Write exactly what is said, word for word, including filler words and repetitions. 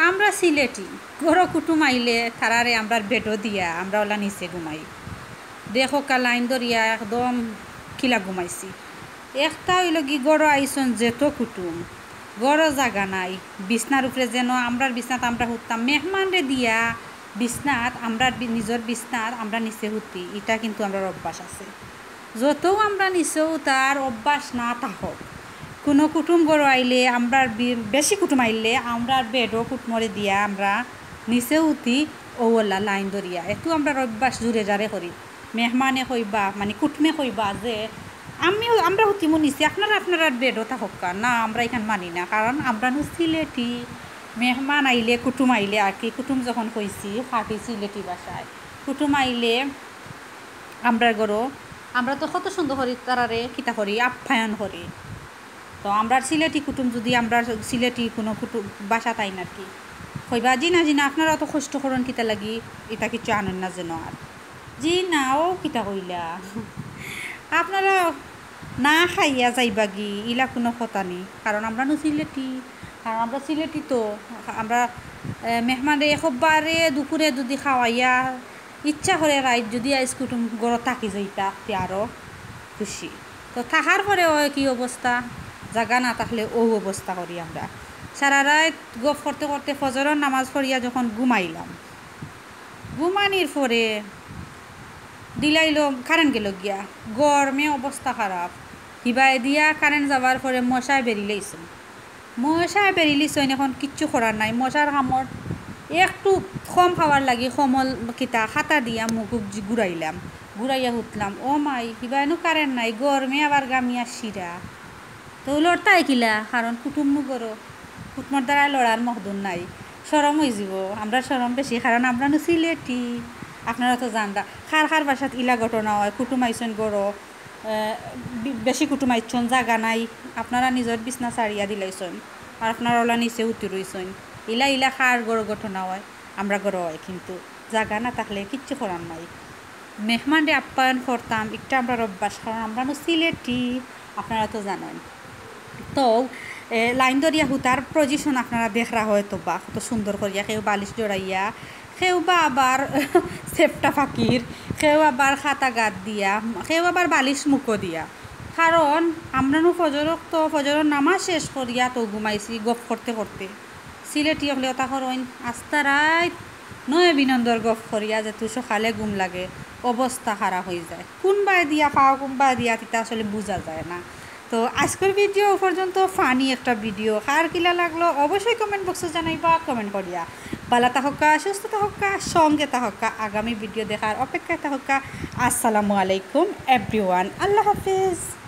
আমরা সিলেটি, ঘরো কুটুম আইলে তারারে আমরার বেডো দিয়া আমরা অলা নিচে ঘুমাই। দেখউক্কা লাইন ধরিয়া একদম কিলা ঘুমাইছি। একটা অইলো কি, ঘরো আইছইন যেত কুটুম, ঘরো জাগা নাই, বিছনার উপরে যেন আমরার বিছনাত আমরা হুততাম, মেহমানরে দিয়া বিছনাত, আমরার বি-, নিজর বিছনাত আমরা নিচে হুতি, ইটা কিন্তু আমরার অভ্যাস আছে। যতউ আমরা নিচে হুতার অভ্যাস না থাকউক, কুনু কুটুম ঘরো আইলে, আমরার বি-, বেশি কুটুম আইলে আমরার বেডো কুটুমরে দিয়া আমরা নিচে হুতি, অউ অলা লাইন ধরিয়া। এতউ আমরার অভ্যাস জুরে জারে করি। মেহমানে কইবা, মানে কুটুমে কইবা যে, "আমি, আমরা হুতিমু নিচে, আপনারা আপনারার বেডো থাকউক্কা।" না, আমরা ইখান মানি না, কারণ আমরা নু সিলেটি। মেহমান আইলে, কুটুম আইলে আর কি, কুটুম যখন কইছি, খাঁটি সিলেটি ভাষায়, কুটুম আইলে আমরার ঘরো, আমরা তো কত সুন্দর করি তারারে কিতা করি, আপ্যায়ন করি। তো আমরার সিলেটি কুটুম যুদি, আমরার সিলেটি কুনু কুটুম ভাষাত আইন আর কি, কইবা, "জি না, জি না, আপনারা অত কষ্ট করইন কিতা লাগি, ইতা কিচ্ছু আনইন না যেন আর।" জি না, অউ কিতা কইলা? আপনারা না খাইয়া যাইবাগি, ইলা কুনু কথা নি। কারণ আমরা নু সিলেটি, কারণ আমরা সিলেটি তো, আমরা, এ, মেহমানরে একবারে দুপুরে যুদি খাওয়াইয়া ইচ্ছা করে রাইত যুদি আইজ কুটুম ঘরো থাকি যাইতা, তে আরো খুশি। তো থাকার পরে অয় কি অবস্থা, জাগা না থাকলে অউ অবস্থা করি আমরা। সারা রাইত গফ করতে করতে ফজরর নামাজ পড়িয়া যখন ঘুমাইলাম, ঘুমানির পরে দিলাইলো কারেন্ট গেলো গিয়া, গরমে অবস্থা খারাপ। হিবায় দিয়া কারেন্ট যাওয়ার পরে মশায় বেরিলাইছইন। মশায় বেরিলিছইন, এখন কিচ্ছু করার নাই। মশার কামড় একটু কম পাওয়ার লাগি কম্বল কিতা কাতা দিয়া মুখ উখ জি-, ঘুরাইলাম, ঘুরাইয়া হুতলাম। ও মাই, হিবায় নু কারেন্ট নাই, গরমে আবার ঘামিয়া শিরা। তো লড়তায় কিলা, কারণ কুটুম নু ঘরো, কুটুমর দ্বারা লড়ার মকদুর নাই, শরম অইযিবো। আমরার শরম বেশি, কারণ আমরা নু সিলেটি। আপনারা তো জানরা, কার কার বাসাত ইলা ঘটনা অয়, কুটুম আইছইন ঘরো, আহ, বি-, বেশি কুটুম আইছইন, জাগা নাই, আপনারা নিজর বিছনা ছাড়িয়া দিলাইছইন, আর আপনারা অলা নিচে হুতি রইছইন। ইলা ইলা কার ঘরো ঘটনা অয়, আমরার ঘরো অয়, কিন্তু জাগা না থাকলে কিচ্ছু করার নাই। মেহমানরে আপ্যায়ন করতাম, ইটা আমরার অভ্যাস, কারণ আমরা নু সিলেটি, আপনারা তো জানইন। তো, এ, লাইন ধরিয়া হুতার position আপনারা দেখরা হয়তোবা, কত সুন্দর করিয়া, কেউ বালিশ জড়াইয়া, কেউ বা আবার সেপ্টা ফাকির, কেউ আবার কাতা গাত দিয়া, কেউ আবার বালিশ মুখো দিয়া। কারণ আমরা নু ফজর অক্ত, ফজরর নামাজ শেষ করিয়া তো ঘুমাইছি গফ করতে করতে। সিলেটি অকলে অতা করইন, আস্তা রাইত নয় বিনন্দর গফ করিয়া যেতু সকালে ঘুম লাগে, অবস্থা খারাপ অইযায়। কুনবায় দিয়া পাও, কুনবায় দিয়া তিতা আসলে বুঝা যায় না। তো আইজকুর video অউ পর্যন্ত, funny একটা video। কার কিলা লাগলো অবশ্যই comment box-ও জানাইবা comment করিয়া। ভালা থাকউক্কা, সুস্থ থাকউক্কা, সঙ্গে থাকউক্কা, আগামী video দেখার অপেক্ষায় থাকউক্কা। আসসালামু আলাইকুম everyone, আল্লাহ হাফিজ।